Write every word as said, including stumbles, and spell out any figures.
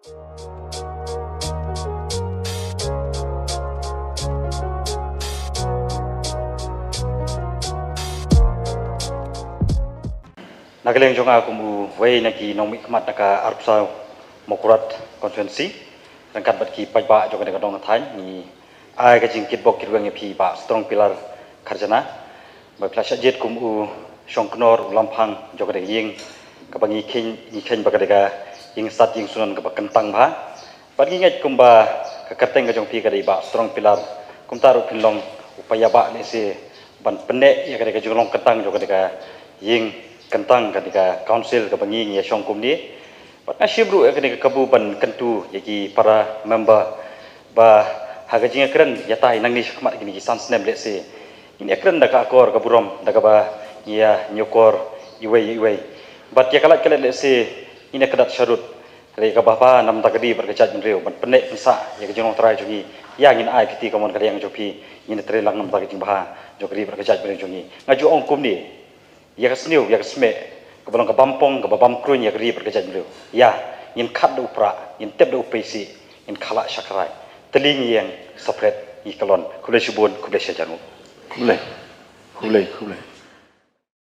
Na ka liang jong nga kum uwei na ki nongmihkhmat na ka arphew saw Mawkyrwat constituency, ryngkat bad ki paidbah jong kane ka dong ka thaiñ, ngi ai ka jingkitbok kyrweng ïa phi Bah Strong Pillar Kharjana ba phi la shah jied kum u shongknor u lamphang jong kane ka ïing kaba ngi kheiñ, ngi kheiñ ba ka dei ka ïing stad ïing sunan kaba kyntang bha. Bad ngi ngeit kumba ka kyrteng ka jong phi ka dei Bah Strong Pillar, kumta ruh phin long u paidbah lehse ban pynneh ïa ka dei ka jinglong kyntang jong ka dei ka ïing kyntang ka dei ka council kaba ngi ngi ïa shong kumne. Bad nga shim ruh ïa ka dei ka kabu ban kyntu ïa ki para member ba ha ka jingïakren ïatai nangne shakhmat kine ki san snem lehse ngin ïakren da ka akor ka burom da kaba ngi ïa ñiewkor iwei ïa iwei. Bad ïa ka lait ka lait lehse ngin ïa kdat sharud. Re kaba bha namar ka ri bad ka jaitbynriew ban pynneh pynsah ïa ka jinglong trai jong ngi. Ïa ngin ai kti kamon ka liang jong phi, ngin trei lang namar ka jingbha jong ka ri bad ka jaitbynriew jong ngi. Nga ju ong kumne, ïa ka sniew ïa ka smiej kaba long ka bampong kaba bamkruiñ ïa ka ri bad ka jaitbynriew. Ïa ngin khat da u prah, ngin tep da u peisi, ngin khalah shakrai. Tylli ngi ïeng, sapret ngi kyllon. Khublei shibun, khublei shihajar nguh. Khublei. Khublei, khublei.